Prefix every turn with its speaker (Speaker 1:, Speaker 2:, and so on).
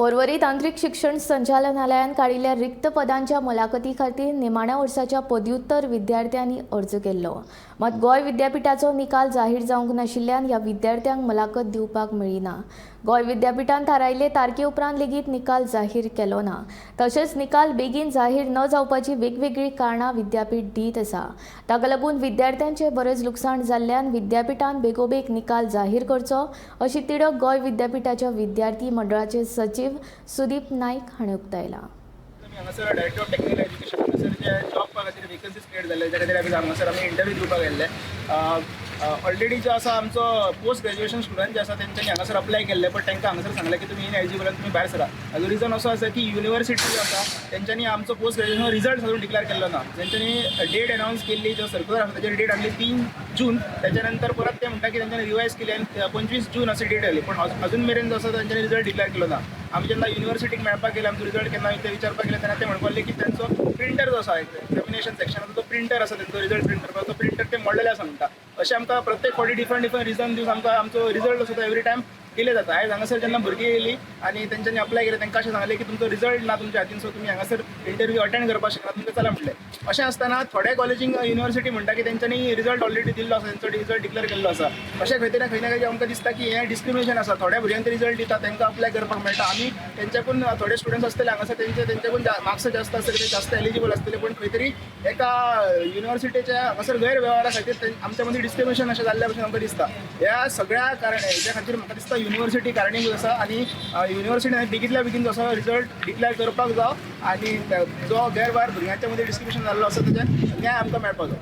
Speaker 1: पर्वरी तांत्रिक शिक्षण संचालनालयान काडिल्ल्या रिक्त पदांच्या मुलाखती खातीर निमाण्या वर्साच्या पदव्युत्तर विद्यार्थ्यांनी अर्ज केल्लो. मात गोंय विद्यापिठाचो निकाल जाहीर जावंक नाशिल्ल्यान ह्या विद्यार्थ्यांक मुलाखत दिवपाक मेळ्ळी ना. गोंय विद्यापिठान थारायिल्ले तारखे उपरांत लेगीत निकाल जाहीर केलो ना. तशेंच निकाल बेगीन जाहीर न जावपाची वेगवेगळीं कारणां विद्यापीठ दीत आसा. ताका लागून विद्यार्थ्यांचें बरेंच लुकसाण जाल्ल्यान विद्यापिठान बेगोबेग निकाल जाहीर करचो, अशी तिडक गोंय विद्यापिठाच्या विद्यार्थी मंडळाचे सचीव सुदीप नायक हांणी उक्तायला.
Speaker 2: आमी हांगासर डायरेक्टर ऑफ टेक्निकल एज्युकेशन हांगासर जे जॉबा खातीर वेकन्सीज क्रिएट जाल्ले, त्या खातीर आमी हांगासर आमी इंटरव्यू दिवपाक गेल्ले. ऑलरेडी जो आसा आमचो पोस्ट ग्रॅज्युएशन स्टुडंट जे आसा, तेंच्यांनी हांगासर अप्लाय केल्ले, बट तांकां हांगासर सांगलें की तुमी इनएलिजिबल आनी तुमी भायर सरा. हाजो रिजन असो आसा की युनिवर्सिटी जो आसा, तेंच्यांनी आमचो पोस्ट ग्रॅज्युएशन रिजल्ट अजून डिक्लेअर केल्लो ना. तेंच्यांनी डेट अनावन्स केल्ली, जो सर्क्युलर आसा ताचेर डेट आसली 3 जून. त्याच्या नंतर परत ते म्हणटा की तेंच्यांनी रिवायज केली आनी 25 जून अशी डेट आयली, पण अजून मेरेन जो आसा तेंच्यांनी रिजल्ट डिक्लेअर केलो ना. आमी जेन्ना युनिवर्सिटीक मेळपाक गेले, आमचो रिजल्ट केन्ना ते विचारपाक गेले, तेन्ना ते म्हणपाक लागले की तेंचो प्रिंटर जो आसा, एक्झामिनेशन सेक्शनाचो जो प्रिंटर आसा, तेंचो रिजल्ट प्रिंटर, तो प्रिंटर ते मोडलेले आसा म्हणटा. अशें आमकां प्रत्येक फावटी डिफरंट डिफरंट रिजन दिवन आमकां आमचो रिजल्ट आसा तो एवरी टायम डिले जाता. आयज हांगासर जेन्ना भुरगीं येयली आनी तेंच्यांनी अप्लाय केलें, तांकां अशें सांगलें की तुमचो रिजल्ट ना तुमच्या हातीन, सो तुमी हांगासर इंटरव्यू अटेंड करपाक शकना, तुमकां चला म्हटलें. अशें आसतना थोड्या कॉलेजींक युनिवर्सिटी म्हणटा की तेंच्यांनी रिजल्ट ऑलरेडी दिल्लो आसा, तेंचो रिजल्ट डिक्लेअर केल्लो आसा. अशें खंय तरी खंय ना खंय आमकां दिसता की हें डिस्क्रिमिनेशन आसा. थोड्या भुरग्यांक ते रिजल्ट दिता, तांकां अप्लाय करपाक मेळटा आनी तेंच्याकून थोडे स्टुडंट्स आसतले हांगासर, तेंच्याकून मार्क्स जास्त आसतले, ते जास्त एलिजिबल आसतले, पण खंय तरी एका युनिवर्सिटीच्या हांगासर गैरवेव्हारा खातीर आमच्या मदीं डिस्क्रिमिनेशन अशें जाल्ल्या भशेन आमकां दिसता. ह्या सगळ्या कारण हेच्या खातीर म्हाका दिसता युनिवर्सिटी कारणीभूत आसा आनी युनिवर्सिटी बेगींतल्या बेगीन जसो रिजल्ट डिक्लेअर करपाक जाव आनी जो गैरवेव्हार भुरग्यांच्या मदीं डिस्क्रिमिनेशन जाल्लो आसा, तेजें न्याय आमकां मेळपाक जाय.